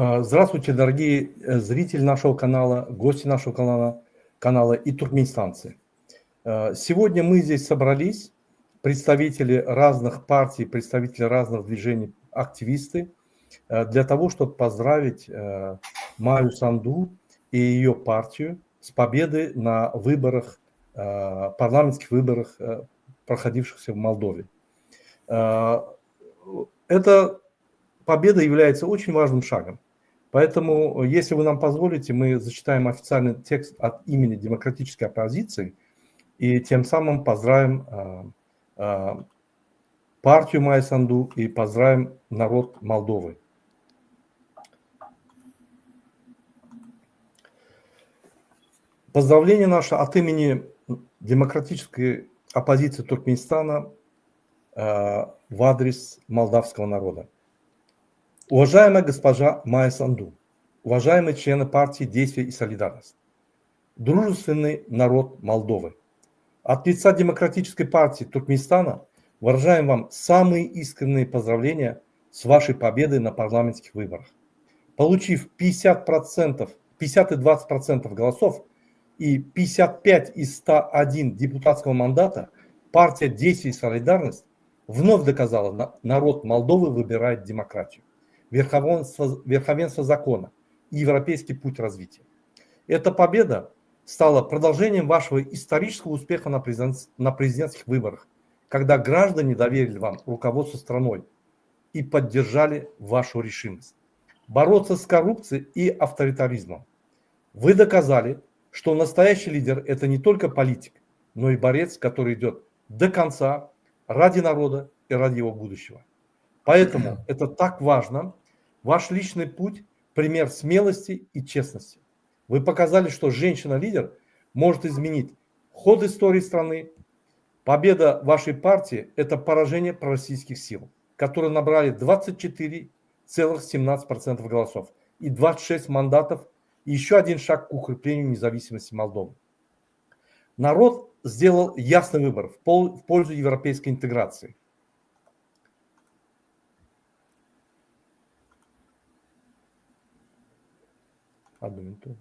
Здравствуйте, дорогие э, зрители нашего канала, гости нашего канала, канала и туркменистанцы. Э, сегодня мы здесь собрались, представители разных партий, представители разных движений, активисты, э, для того, чтобы поздравить Майю Санду и ее партию с победой на выборах, парламентских выборах, проходившихся в Молдове. Эта победа является очень важным шагом. Поэтому, если вы нам позволите, мы зачитаем официальный текст от имени демократической оппозиции и тем самым поздравим э, э, партию Майя Санду и поздравим народ Молдовы. Поздравление наше от имени демократической оппозиции Туркменистана э, в адрес молдавского народа. Уважаемая госпожа Майя Санду, уважаемые члены партии «Действие и солидарность», дружественный народ Молдовы, от лица Демократической партии Туркменистана выражаем вам самые искренние поздравления с вашей победой на парламентских выборах. Получив 50%, 50 и 20% голосов и 55 из 101 депутатского мандата, партия «Действие и солидарность» вновь доказала, народ Молдовы выбирает демократию, верховенство, верховенство закона и европейский путь развития. Эта победа стала продолжением вашего исторического успеха на, президент, на президентских выборах, когда граждане доверили вам руководство страной и поддержали вашу решимость бороться с коррупцией и авторитаризмом. Вы доказали, что настоящий лидер – это не только политик, но и борец, который идет до конца ради народа и ради его будущего. Поэтому это так важно. Ваш личный путь – пример смелости и честности. Вы показали, что женщина-лидер может изменить ход истории страны. Победа вашей партии – это поражение пророссийских сил, которые набрали 24,17% голосов и 26 мандатов, и еще один шаг к укреплению независимости Молдовы. Народ сделал ясный выбор в пользу европейской интеграции. Одну минуту.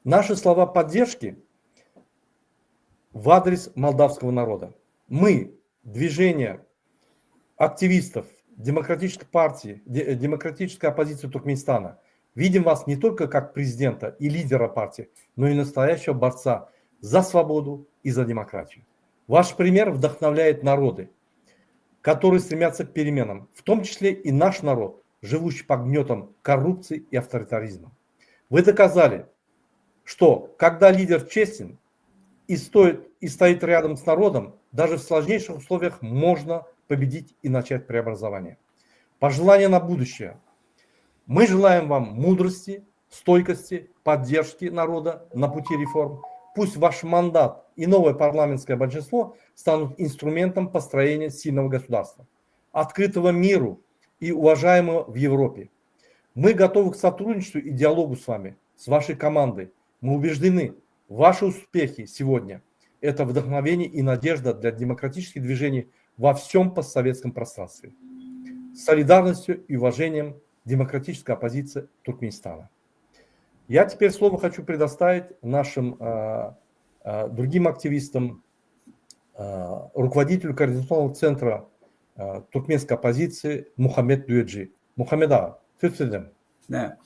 Наши слова поддержки в адрес молдавского народа. Мы, движение активистов Демократической партии, демократической оппозиции Туркменистана, видим вас не только как президента и лидера партии, но и настоящего борца за свободу и за демократию. Ваш пример вдохновляет народы, которые стремятся к переменам, в том числе и наш народ, живущий под гнетом коррупции и авторитаризма. Вы доказали, что когда лидер честен и, стоит, и стоит рядом с народом, даже в сложнейших условиях можно победить и начать преобразование. Пожелания на будущее. Мы желаем вам мудрости, стойкости, поддержки народа на пути реформ. Пусть ваш мандат и новое парламентское большинство станут инструментом построения сильного государства, открытого миру и уважаемого в Европе. Мы готовы к сотрудничеству и диалогу с вами, с вашей командой. Мы убеждены, ваши успехи сегодня – это вдохновение и надежда для демократических движений во всем постсоветском пространстве. С солидарностью и уважением демократическая оппозиция Туркменистана. Я теперь слово хочу предоставить нашим э, э, другим активистам, э, руководителю координационного центра э, туркменской оппозиции Мухаммед Дуэджи. Muhammet aga, söz sizden. Da.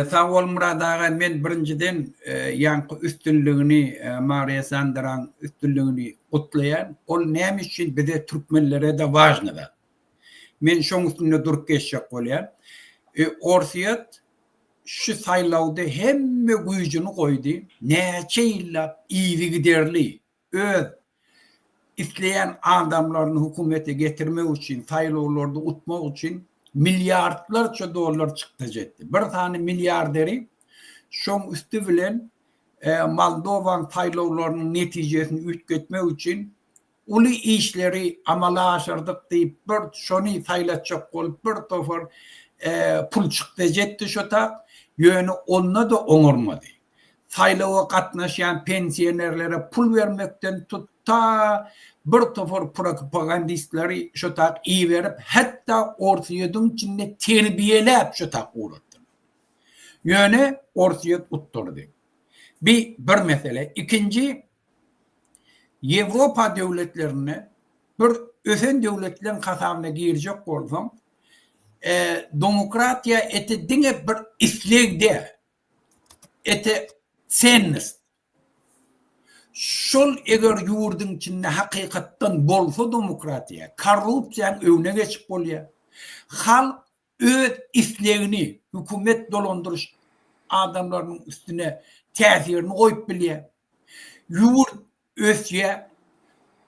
Sag bol Myrat aga, men birinjiden ýaňky üstünligini Mariýa Sandraň üstünligini gutlaýan. Ol näme üçin bize türkmenlere-de wažny zat. Men şoň üstünde durup geçjek bolýan. Orsýet şu saýlawda hemme güýjüni goýdy, näçe ýyllap yzygiderli öz isleýän adamlaryny hökümete getirmek üçin, saýlawlarda utmak üçin milliardlarça dollar çykdajy etdi. Bir sany milliarderi şoň üsti bilen Moldowaň saýlawlarynyň netijesini üýtgetmek üçin uly işleri amala aşyrdyk diýip bir şony saýlatjak bolup bir topar pul çykdajy etdi şo tak, ýöne onda-da oňarmady. Saýlawa gatnaşýan pensionerlere pul bermekden tut. Ta bir topar propagandistleri şo tak iberip, hatda Orsýetiň içinde terbiýeläp şo tak ugratdylar. Ýöne Orsýet utdurdy. Bi bir mesele. Ikinji, Ýewropa döwletlerinde bir ösen döwletleň hasabyna girjek bolsaň, demokratiýa eti diňe bir isleg däl, eti sennost. Şol eger ýurduň içinde hakykatdan bolsa demokratiýa, korrupsiýaň öňüne geçip bolýar. Halk öz islegini hökümet dolandyryş adamlarynyň üstüne täsirini goýup bilýär. Ýurt ösýär.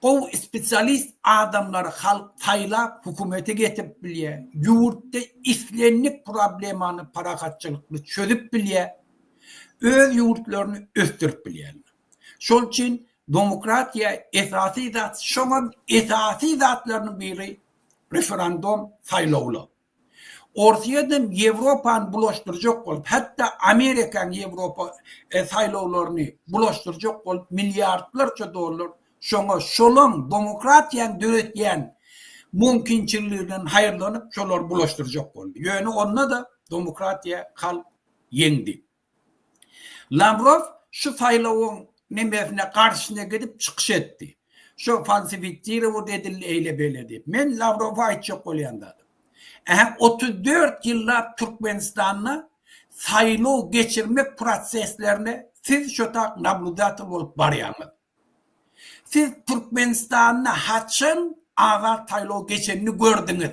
Gowy spesialist adamlary halk saýlap hökümete getirip bilýär. Ýurtda islendik problemany parahatçylykly çözüp bilýär. Öz ýurtlaryny ösdürip bilýärler. Şol üçin demokratiýa esasy zat, şoňam esasy zatlarynyň biri referendum, saýlawlar. Orsýedem Ýewropany bulaşdyrjak bolup, hatda Amerikanyň Ýewropa saýlawlaryny bulaşdyrjak bolup milliardlarça dollar şoňa şolaň demokratiýany döretýän mümkinçiliginden haýyrlanyp şolary bulaşdyrjak boldy. Ýöne onda-da demokratiýa halk ýeňdi. Lawrow şu saýlawyň nemesine garşyna gidip çykyş etdi. Şo falsifitsirowat edildi eýle-beýle diýip. Men Lawrowa aýtjak bolýan zadym. Ähä 34 ýyllap Türkmenistanda saýlaw geçirmek proseslerine siz şo tak nabludatel bolup barýaňyz. Siz Türkmenistanda haçan azat saýlaw geçenini gördüňiz?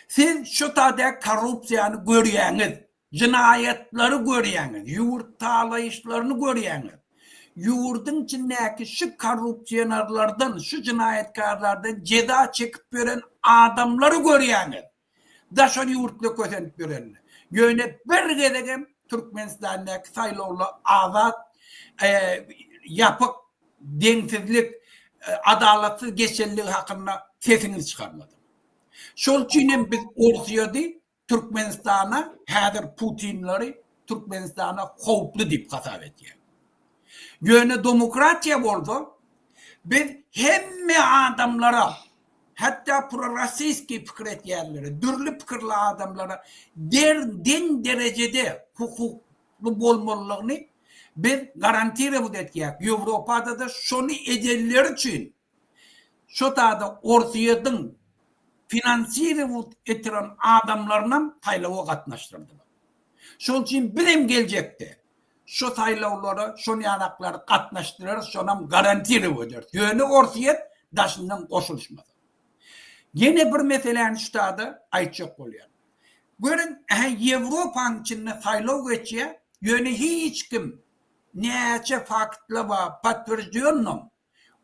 Siz şu taýda korrupsiýany görýäňiz, jenaýatlary görýäňiz, ýurt talaýyşlaryny görýäňiz. Ýurduň içindäki şu korrupsionerlerden, şu jenaýatkarlardan jeza çekip ýören adamlary görýäňiz. Daşary ýurtda kösenip ýörenini. Ýöne bir gezegem Türkmenistandaky saýlawlar azat, ýapyk, deňsizlik, adalatsyz geçenligi hakynda sesiňizi çykarmadyňyz. Şol üçin hem biz Orsýeti Türkmenistana häzir Putinleri Türkmenistana howply diýip hasap edýäris. Ýöne demokratiýa bolsa biz hemme adamlara hatda prorossiýskiý pikir etýänlere, dürli pikirli adamlara der deň derejede hukuk Bu bolmalylygyny biz garantirowat etýäk. Ýewropada-da şony edenleri üçin şo tada Orsýetiň finansirowat etiren adamlarynam saýlawa gatnaşdyrdylar. Şonuň üçin bizem geljekde şo saýlawlara şon ýanaklary gatnaşdyrarys, şonam garantirowat ederis. Ýöne Orsýet daşyndan goşulyşmasa. Ýene bir meseläni şu tada aýtjak bolýan. Görüň, ähä Ýewropanyň içinde saýlaw geçýär, ýöne hiç kim näçe faktlar bar, podtwержденnom,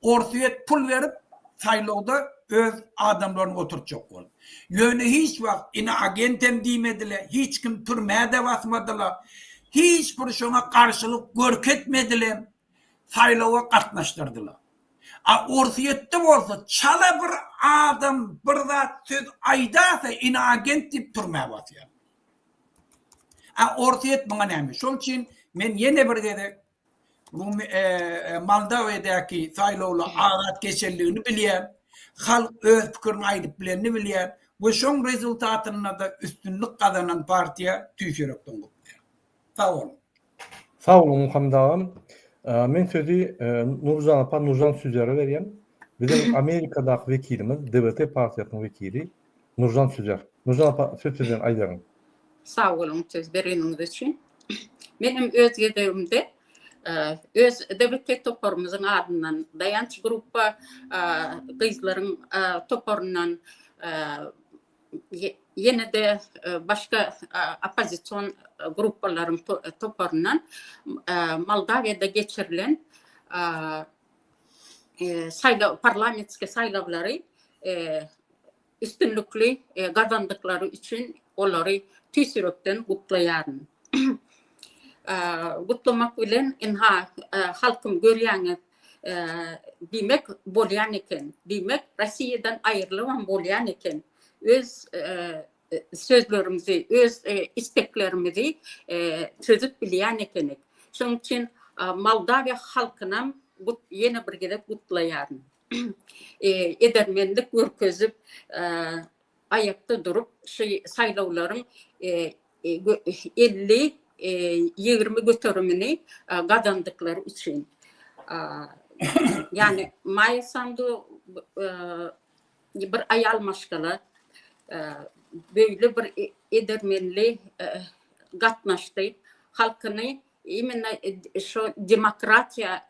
Orsýet pul berip saýlawda öz adamlaryny oturtjak boldy. Ýöne hiç wagt inoagentem diýmediler, hiç kim türmä-de basmadylar, hiç bir şoňa garşylyk görkezmediler. Saýlawa gatnaşdyrdylar. A Orsýetde bolsa çala bir adam bir zat söz aýdarsa inoagent diýip türmä basýarlar. A Orsýet muňa näme? Şol üçin men ýene bir gezek Moldawiýadaky saýlawlar azat geçenligini bilýän, halk öz pikirini aýdyp bilenini bilýän we şoň rezultatynda-da üstünlik gazanan partiýa tüýs ýürekden gutlaýan. Sag boluň. Sag boluň Muhammet agam. Men sözi Nurjan apa Nurjan Süzere berýän. Biziň Amerikadaky wekilimiz DWT partiýasynyň wekili Nurjan Süzer. Nurjan apa söz sizden aýdaryň. Sag boluň söz bereniňiz üçin. Men hem öz gezegimde öz DWT toparymyzyň adyndan Daýanç gruppa gyzlaryň toparyndan ýene-de başga oppozision gruppalaryň toparyndan Moldawiýada geçirilen saýlaw parlamentski saýlawlary üstünlikli gazandyklary üçin olary tüýs ýürekden gutlaýaryn. Gutlamak bilen ynha halkym görýäňiz diýmek bolýan eken. Diýmek, Rossiýadan aýrylybam bolýan eken. Öz sözlerimizi, öz isteklerimizi çözüp bilýän ekenik. Şonuň üçin Moldawiýa halkynam. ýene bir gezek gutlaýaryn. Edermenlik görkezip, aýakda durup şu saýlawlaryň 50 20 göterimini gazandyklary üçin. Ýagny Maýa Sandu bir aýal maşgala beýle bir edermenli gatnaşdy. Halkyny imенно şo demokratiýa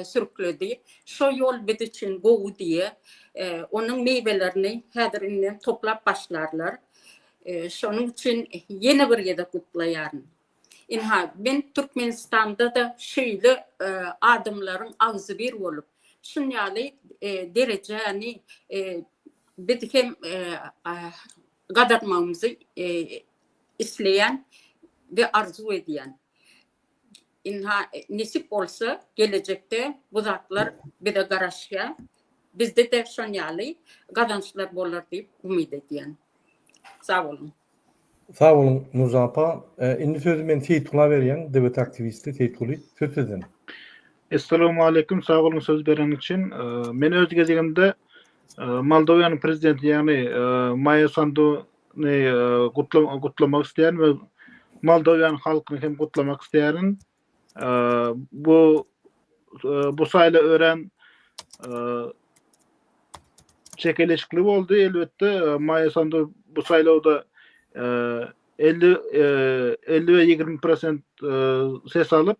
sürükledi. Şo ýol biz üçin gowy diýe, onuň miwelerini häzir indi toplap başlarlar. Şonuň üçin ýene bir gezek gutlaýaryn. Ynha, men Türkmenistanda-da şeýle adamlaryň agzybir bolup, şun ýaly derejäni biz hem gazanmagymyzy isleýän we arzuw edýän. Ynha, nesip bolsa, gelejekde bu zatlar bize garaşýar. Bizde-de şon ýaly gazançlar bolar diýip umyt edýän. Sag boluň. Sag boluň Nurjan apa. Indi sözi men Seýitgula berýän, DBT aktiwisti Seýitguly, söz sizden. Essalamualeýkum, sag boluň söz bereniň üçin. Men öz gezegimde Moldowiýanyň prezidenti, ýagny Maýa Sanduny gutlamak isleýärin we Moldowiýanyň halkyny hem gutlamak isleýärin. Bu bu saýlaw örän çekeleşikli boldy. Elbetde, Maýa Sandu bu saýlawda 50 50 we 20 prosent ses alyp,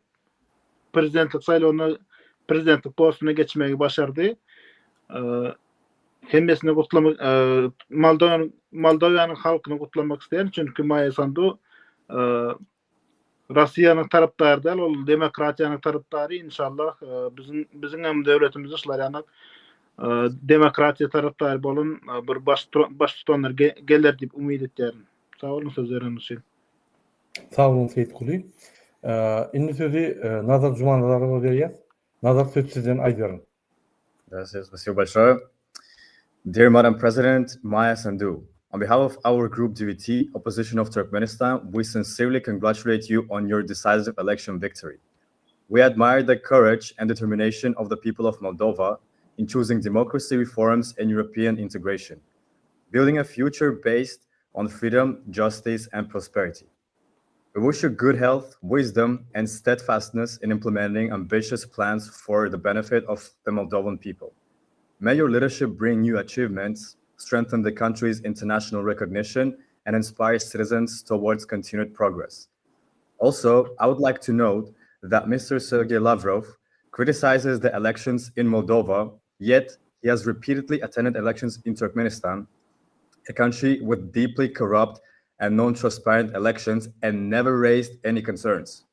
prezidentlik saýlawyna prezidentlik postuna geçmegi başardy. Hemmesini gutlamak Moldowiýanyň Moldowiýanyň halkyny gutlamak isleýärin, çünki Maýa Sandu Russiýanyň tarapdary däl, ol demokratiýanyň tarapdary. Inşallah biziň biziň hem döwletimizde şular ýaly demokratiýa tarapdary bolan bir baş baştutanlar geler diýip umyt etýärin. Sag boluň söz bereniňiz üçin. Sag boluň Seýitguly. Indi sözi Nazar Jumanazarowa berýäs. Nazar söz sizden aýdyberiň. Spasibo bolşoýe. Dear Madam President Maia Sandu, on behalf of our group DVT, Opposition of Turkmenistan, we sincerely congratulate you on your decisive election victory. We admire the courage and determination of the people of Moldova in choosing democracy reforms and European integration, building a future based on freedom, justice, and prosperity. We wish you good health, wisdom, and steadfastness in implementing ambitious plans for the benefit of the Moldovan people. May your leadership bring new achievements, strengthen the country's international recognition, and inspire citizens towards continued progress. Also, I would like to note that Mr. Sergei Lavrov criticizes the elections in Moldova, yet he has repeatedly attended elections in Turkmenistan, a country with deeply corrupt and non-transparent elections and never raised any concerns.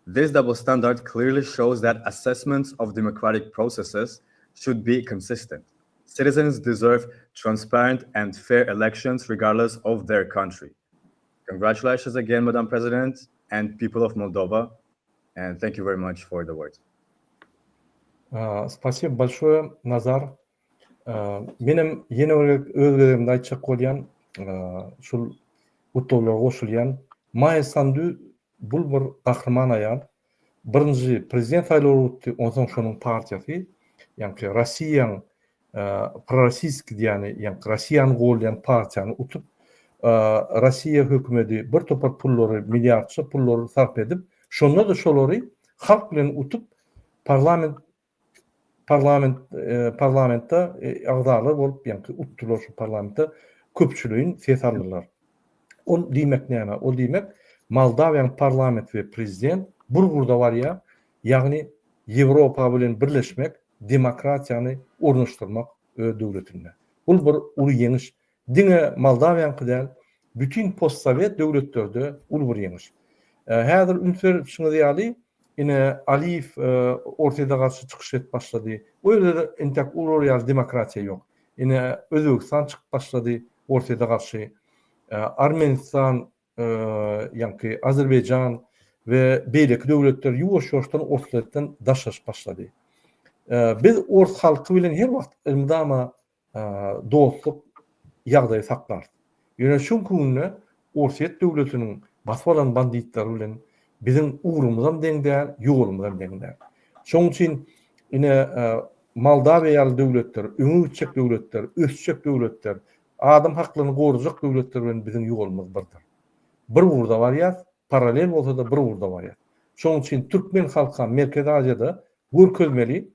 This double standard clearly shows that assessments of democratic processes should be consistent. Citizens deserve transparent and fair elections regardless of their country. Congratulations again, Madam President and people of Moldova, and thank you very much for the words. Spasibo bolşoýe, Nazar. Menem ýene bir gezek öz gezegimde aýtjak bolýan, şul gutlaglara goşulýan. Maýa Sandu bul bir gahryman aýal. Birinji prezident saýlawlary utdy, onsoň şonuň partiýasy, ýaňky Rossiýaň prorossiýskiý diýýäni, ýaňky Rossiýany goldaýan partiýany utup, Rossiýa hökümedi bir topar pullary, milliardça pullary sarp edip, şonda-da şolary halk bilen utup, parlament Parlament parlamentde agzalar bolup ýaňky utdular şu parlamentde köpçüligiň ses aldylar. Ol diýmek näme? Ol diýmek Moldawiýanyň parlament we prezident bir ugurda barýar, ýagny Ýewropa bilen birleşmek, demokratiýany ornaşdyrmak öz döwletinde. Bul bir uly ýeňiş. Diňe Moldawiýanyňky däl, bütin postsowet döwletlerde uly bir ýeňiş. Häzir üns berişiňiz ýaly, ine Aliýew Orsýete garşy çykyş edip başlady. O ýerde-de entek olar ýaly demokratiýa ýok. Ine Özbegistan çykyp başlady Orsýete garşy. Armenistan, ýaňky Azerbaýjan we beýleki döwletler ýuwaş-ýuwaşdan Orsýetden daşlaşyp başlady. Biz ors halky bilen her wagt elmydama dostluk ýagdaýy saklarys. Ýöne şu günki günde Orsýet döwletiniň basyp alan banditleri bilen biziň ugrumyzam deň däl, ýolumyzam deň däl. Şonuň üçin ine Moldawiýa ýaly döwletler, öňe gitjek döwletler, ösjek döwletler, adam haklaryny gorajak döwletler bilen biziň ýolumyz birdir. Bir ugurda barýas, parallel bolsa-da bir ugurda barýas. Şonuň üçin türkmen halkam Merkezi Aziýada görkezmeli,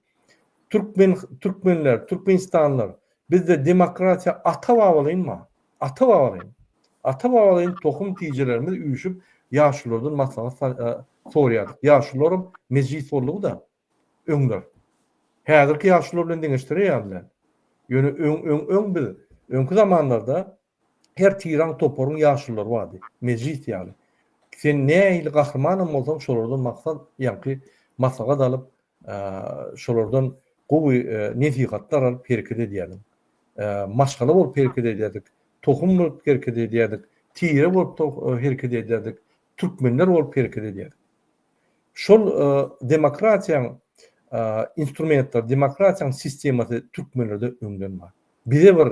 türkmen türkmenler, türkmenistanlylar bizde demokratiýa ata-babalaýyn bar. Ata-babalaýyn. Ata-babalaýyn tohum tijelerimiz üýşüp ýaşululardan maslahat soraýardyk. Ýaşulularam mejlis boldugy-da öňler. Häzirki ýaşulular bilen deňeşdirer ýaly däl. Ýöne öň öň öň biz öňki zamanlarda her tiraň toparyň ýaşululary bardy. Mejlis ýaly. Sen nähili gahrymanam bolsaň şolardan maksat ýaňky maslahat alyp şolardan gowy nesihatlar alyp hereket edýärdiň. Maşgala bolup hereket edýärdik, tohum bolup hereket edýärdik, tire bolup hereket edýärdik, türkmenler bolup hereket edýärdik. Şol demokratiýaň instrumentleri, demokratiýaň sistemasy türkmenlerde öňden bar. Bize bir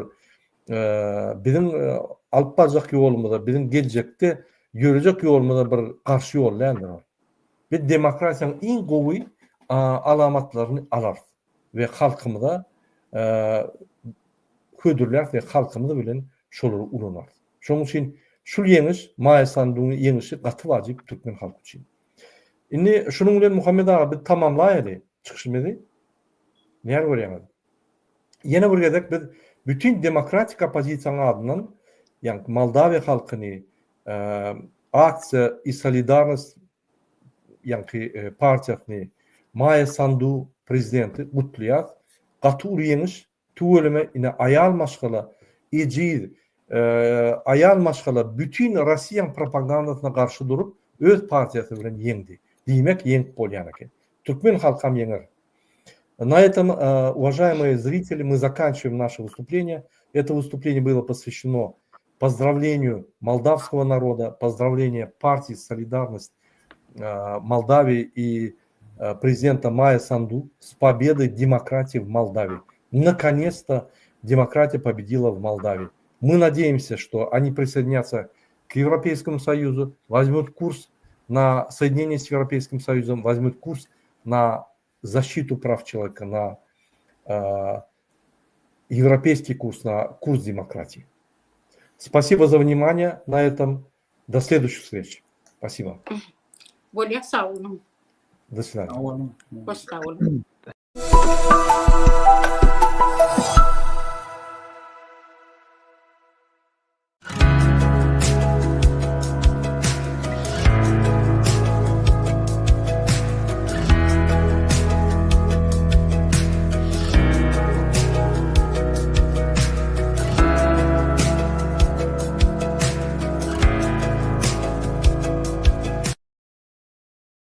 biziň alyp barjak ýolumyza, biziň geljekde ýörejek ýolumyza bir garşy ýol däldir ol. Biz demokratiýanyň iň gowy alamatlaryny alarys we halkymyza hödürläris we halkymyz bilen şolary ulanarys. Şonuň üçin şul ýeňiş, Maýa Sanduň ýeňişi gaty wajyp türkmen halky üçin. Indi şunuň bilen Muhammet aga biz tamamlaýaly çykyşymyzy. Näme görýäňiz? Ýene bir gezek biz bütin demokratik oppozisiýanyň adyndan, ýagny Moldawiýa halkyny, Aksiýa i solidarnost ýaňky partiýasyny, Maýa Sandu prezidenti gutlaýas. Gaty uly ýeňiş. Tüweleme ine aýal maşgala ejiz aýal maşgala bütin Rossiýaň propagandasyna garşy durup öz partiýasy bilen ýeňdi. Diýmek ýeňip bolýan eken. Türkmen halkam ýeňer. На этом, уважаемые зрители, мы заканчиваем наше выступление. Это выступление было посвящено поздравлению молдавского народа, поздравление партии «Солидарность» Молдавии и президента Майя Санду с победой демократии в Молдавии. Наконец-то демократия победила в Молдавии. Мы надеемся, что они присоединятся к Европейскому Союзу, возьмут курс на соединение с Европейским Союзом, возьмут курс на защиту прав человека, на э, европейский курс, на курс демократии. Спасибо за внимание. На этом до следующих встреч. Спасибо. Bolýar sag boluň. До свидания. Sag boluň. Hoş sag boluň.